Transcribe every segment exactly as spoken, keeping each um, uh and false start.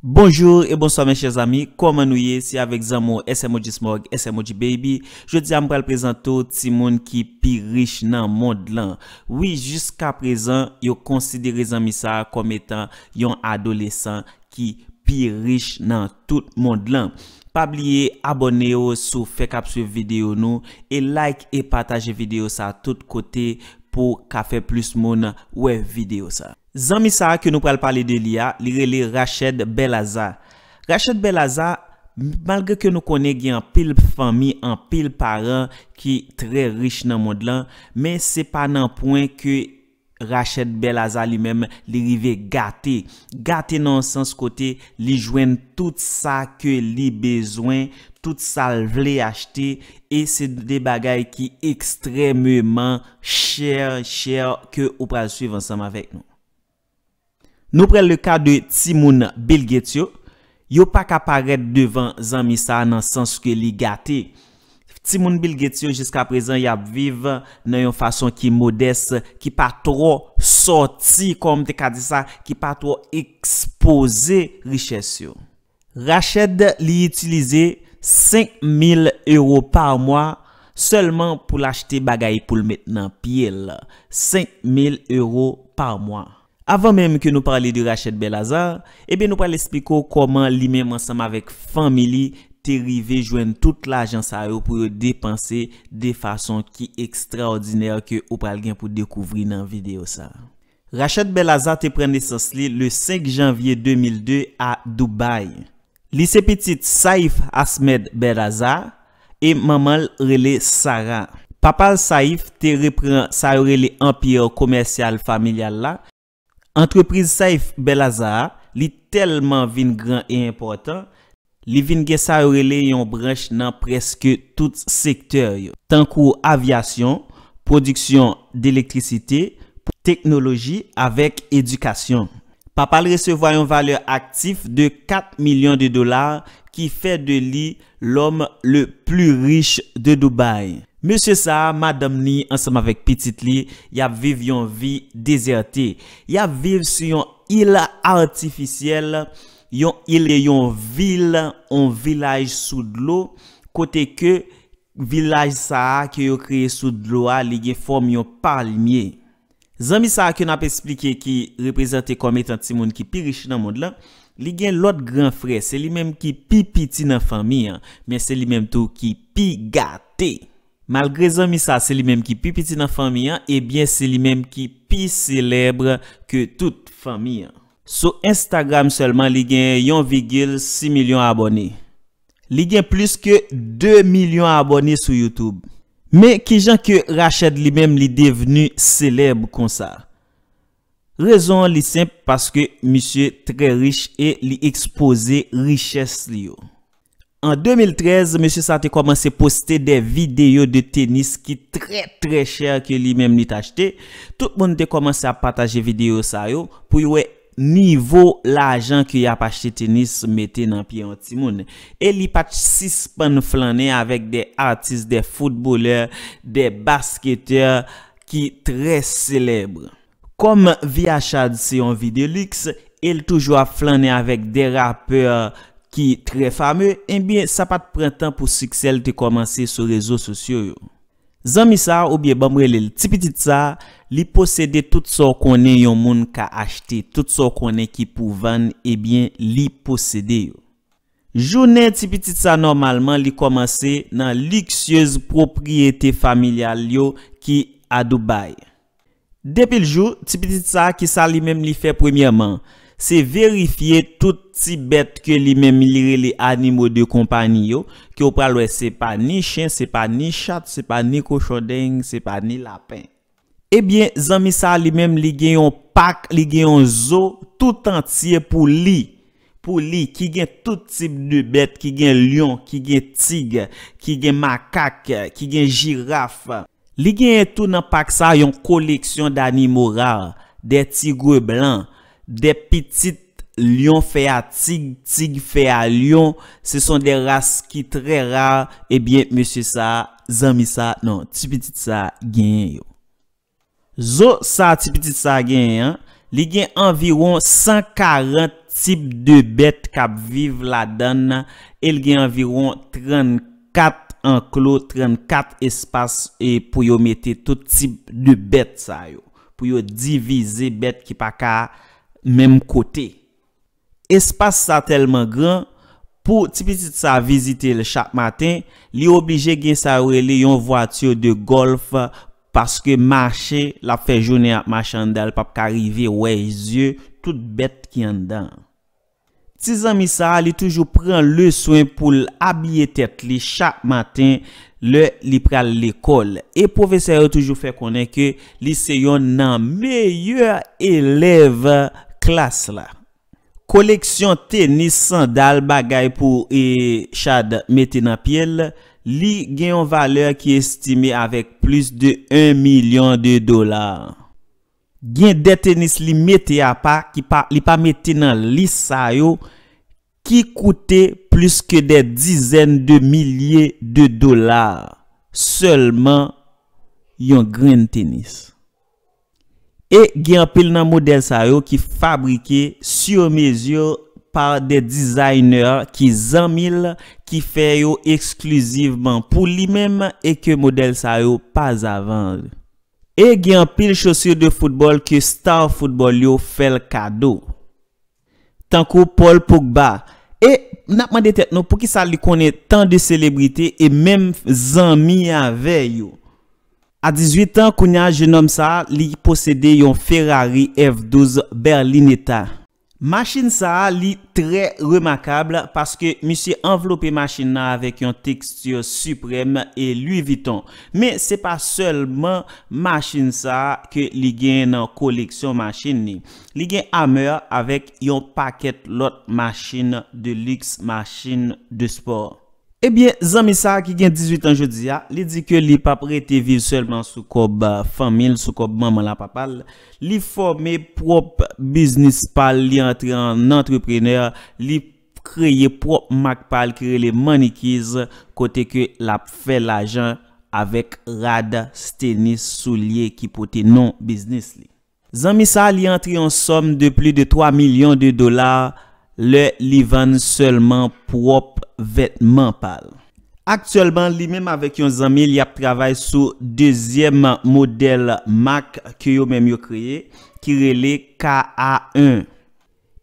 Bonjou e bonswa mes chers amis, kòman nou ye? Se avèk zanmi w S M O G Smog, S M O G Baby. Jodi a m pral prezante w timoun ki pi rich nan mond lan. Wi, jiska prezan, yo konsidere zanmi sa a kòm etan yon adolesan ki pi rich nan tout mond lan. Pa bliye abòne w si w fèk ap swiv videyo nou, e like e pataje videyo sa a tout kote pou ka fè plis moun wè videyo sa a. Zanmi sa a ke nou pral pale de li a, li rele Rached Belaza. Rached Belaza, malgre ke nou konnen gen anpil fanmi, anpil paran ki trè rich nan mond lan, men se pa nan pwen ke Rached Belaza li menm li rive gate. Gate nan yon sans kote li jwenn tout sa ke li bezwen, tout sa l vle achte, e se de bagay ki ekstrèmeman chè, chè ke ou pral swiv ansanm avèk nou. Nou pran le ka de timoun Bill Gates yo. Yo pa ka parèt devan zanmi sa a nan sans ke li gate. Timoun Bill Gates yo jiska prezan y ap viv nan yon fason ki modès, ki pa twò sòti, kòm m te ka di sa, ki pa twò ekspoze richès yo. Rached li itilize senk mil euro pa mwa sèlman pou l achte bagay pou l met nan pye l. Senk mil euro pa mwa. Avan menm ke nou pale de Rached Belaza, ebyen nou pral eksplike w kòman li menm ansanm avèk fanmi li te rive jwenn tout lajan sa yo pou yo depanse de fason ki ekstraòdinè ke ou pral gen pou dekouvri nan videyo sa a. Rached Belaza te pran nesans li le senk janvye de mil de a Dubai. Li se pitit Saif Ahmed Belaza e manman l rele Sarah. Papa l Saif te repran sa yo rele anpir komèsyal familyal la. Antrepriz Saif Belaza a, li tèlman vin gran e enpòtan, li vin gen sa yo rele yon branch nan prèske tout sektè yo, tankou avyasyon, pwodiksyon delektrisite, teknoloji avèk edikasyon. Papa l resevwa yon valè aktif de kat milyon de dola ki fè de li l'homme le plus riche de Dubaï. Mesye sa a, madanm li ansanm avèk pitit li, y ap viv yon vi dezète. Y ap viv sou yon il atifisyèl, yon il, yon vil, yon vilaj sou dlo, kote ke vilaj sa a ke yo kreye sou dlo a, li gen fòm yon palmye. Zanmi sa a ke n ap esplike ki reprezante kòm etan timoun ki pi rich nan mond lan, li gen lòt gran frè, se li menm ki pi piti nan fanmi an, men se li menm tou ki pi gate. Malgre zanmi sa a se li menm ki pi piti nan fanmi an, ebyen se li menm ki pi selèb ke tout fanmi an. Sou Instagram sèlman, li gen yon vigil sis milyon abòne. Li gen plis ke de milyon abòne sou YouTube. Men kijan ke Rached li menm li devni selèb konsa? Rezon an li senp, paske misye trè rich e li ekspoze richès li yo. An de mil trèz, mesye sa te kòmanse poste de videyo de tenis ki trè, trè chè ke li menm li t achte. Tout moun te kòmanse ap pataje videyo sa yo pou yo wè nivo lajan ke y ap achte tenis mete nan pye yon timoun. E li pa t sispann flannen avèk de atis, de foutbolè, de basketè ki trè selèb. Kòm Viya Chad se yon vi de liks, e l toujou ap flannen avèk de rapè ki trè fame, ebyen, sa pa t pran tan pou siksè l te kòmanse sou rezo sosyo yo. Zanmi sa a, oubyen ban m rele l ti pitit sa a, li posede tout sa w konnen yon moun ka achte, tout sa w konnen ki pou vann, ebyen, li posede yo. Jounen ti pitit sa a nòmalman li kòmanse nan liksyez pwopriyete familyal yo ki a Dubai. Depi l jou, ti pitit sa a, kisa li menm li fè premyèman? Se verifye tout ti bèt ke li menm li rele animaux de compagnie yo, ke w pral wè se pa ni chen, se pa ni chat, se pa ni kochondeng, se pa ni lapen. Ebyen, zanmi sa a li menm li gen yon pak, li gen yon zo tout antye pou li. Pou li, ki gen tout tip de bèt, ki gen lyon, ki gen tig, ki gen makak, ki gen jiraf. Li genyen tou nan pak sa a yon koleksyon d'animaux rares, des tigres blancs, des pitit lyon fè a tig, tig fè a lyon, ce sont des races ki trè rare, ebyen, mesye sa a, zanmi sa a, non, ti pitit sa a genyen yo. Zo sa a ti pitit sa a genyen an, li gen anviwon san karant tip de bèt k ap viv ladan l, e l gen anviwon trannkat anklo, trannkat espas, e pou yo mete tout tip de bèt sa yo, pou yo divize bèt ki pa ka menm kote. Espas sa tèlman gran, pou ti pitit sa vizite l chak maten, li oblije gen sa yo rele yon vwati de gòlf, paske mache l ap fè jounen ap mache anndan, l p ap ka rive wè zye tout bèt ki anndan an. Ti zanmi sa a, li toujou pran le swen pou l abiye tèt li chak maten lè li pral lekòl. E pwofesè yo toujou fè konnen ke li se yonn nan meyè elèv klas la. Koleksyon tenis, sandal, bagay pou, e, Chad mete nan pye l, li gen yon valè ki estime avèk plis de en milyon de dola. Gen de tenis li mete apa, ki pa, li pa mete nan lis sa yo, ki koute plis ke de dizèn de milye de dola. Sèlman yon grenn tenis. E gen anpil nan modèl sa yo ki fabrike sur mesure par des designers ki zanmi l, ki fè yo eksklizivman pou li menm e ke modèl sa yo pa zavann. E gen anpil chaussures de football ke star football yo fè l kado. Tankou Paul Pogba. E n ap mande tèt nou poukisa li konnen tan de selebrite e menm zanmi avè yo. A dizuit an, kounye a, jennonm sa a, li posede yon Ferrari F douz Berlinetta. Machin sa a, li trè remakab paske misye anvlope machin nan avèk yon teksti siprèm e Louis Vuitton. Men se pa sèlman machin sa a ke li gen nan koleksyon machin li. Li gen Hummer avèk yon pakèt lòt machin de luxe, machin de spò. Ebyen, zanmi sa a ki gen dizuit an jodi a, li di ke li p ap rete viv sèlman sou kòb, a, fanmi l, sou kòb manman l a papa l. Li fòme pwòp biznis pa l, li antre an antreprenè, li kreye pwòp mak pa l ki rele Money Keys, kote ke l ap fè lajan avèk rad, tenis, soulye ki pote non biznis li. Zanmi sa a, li antre yon sòm de plis de twa milyon de dola lè li vann sèlman pwòp vètman pa l. Aktyèlman, li menm avèk yon zanmi l, y ap travay sou dezyèm modèl mak ke yo menm yo kreye, ki rele K A en.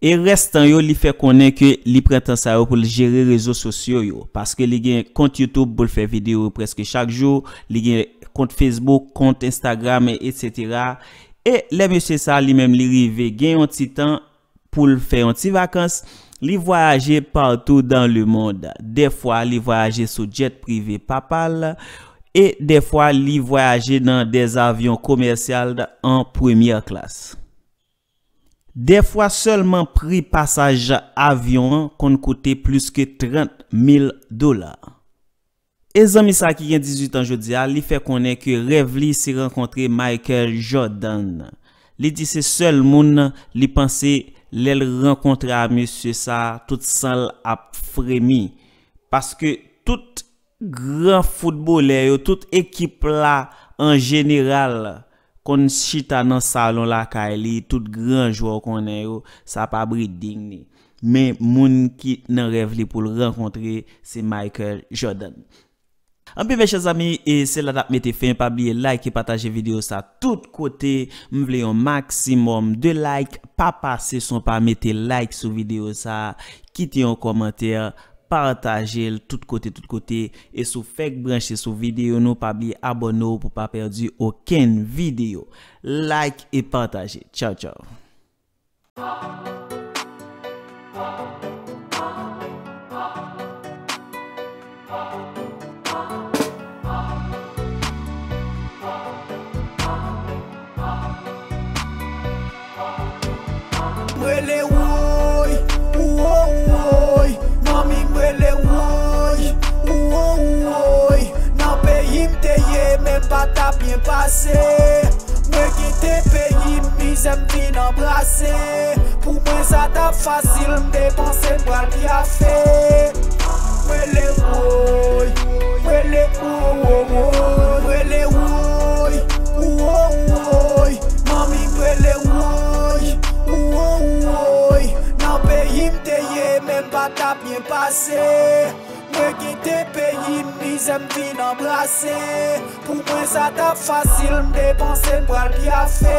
E rès tan yo, li fè konnen ke li pran tan sa yo pou l jere rezo sosyo yo, paske li gen kont YouTube pou l fè videyo prèske chak jou, li gen kont Facebook, kont Instagram, etsetera. E lè mesye sa a li menm li rive gen yon ti tan pou l fè yon ti vakans, li vwayaje partout dans le monde. Dèfwa, li vwayaje sou djèt prive papa l, e dèfwa, li vwayaje nan dè avyon komèsyal an premyè klas. Dèfwa sèlman pri pasaj avyon an konn koute plis ke trant mil dola. E zanmi sa ki gen dizuit an jodi a, li fè konnen ke rèv li se rankontre Michael Jordan. Li di se sèl moun li panse lè l rankontre a mesye sa, tout san l ap fremi. Paske tout gran foutbolè yo, tout ekip la an jeneral, konn chita nan salon lakay li, tout gran jwè w konnen yo, sa pa breeding ni. Men moun ki nan rèv li pou l rankontre, se Michael Jordan. Anpil mèsi zanmi, e se la n ap mete fen. Pa bliye like e pataje videyo sa tout kote. M vle yon maksimòm de like. Pa pase san w pa mete like sou videyo sa. Kite yon kòmantè. Pataje l tout kote, tout kote. E si w fèk branche sou videyo nou, pa bliye abòne w pou w pa pèdi okenn videyo. Like e pataje. Tchaw, tchaw. M rele woy, woy, woy. Manmi m rele woy, woy, woy. Nan peyi m te ye, men m pa ta byen pase. Mwen kite peyi m, mizè m vin anbrase. Pou mwen sa t ap fasil, m te panse m pral byafe. M rele woy, m rele woy, woy, woy. M rele woy, woy, woy. Manmi m rele woy, woy, woy. Nan peyi M pa t ap byen pase. Mwen kite peyi m, mizè m vin anbrase. Pou mwen sa t ap fasil, m te panse m pral pyafe.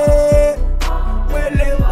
Mwen leve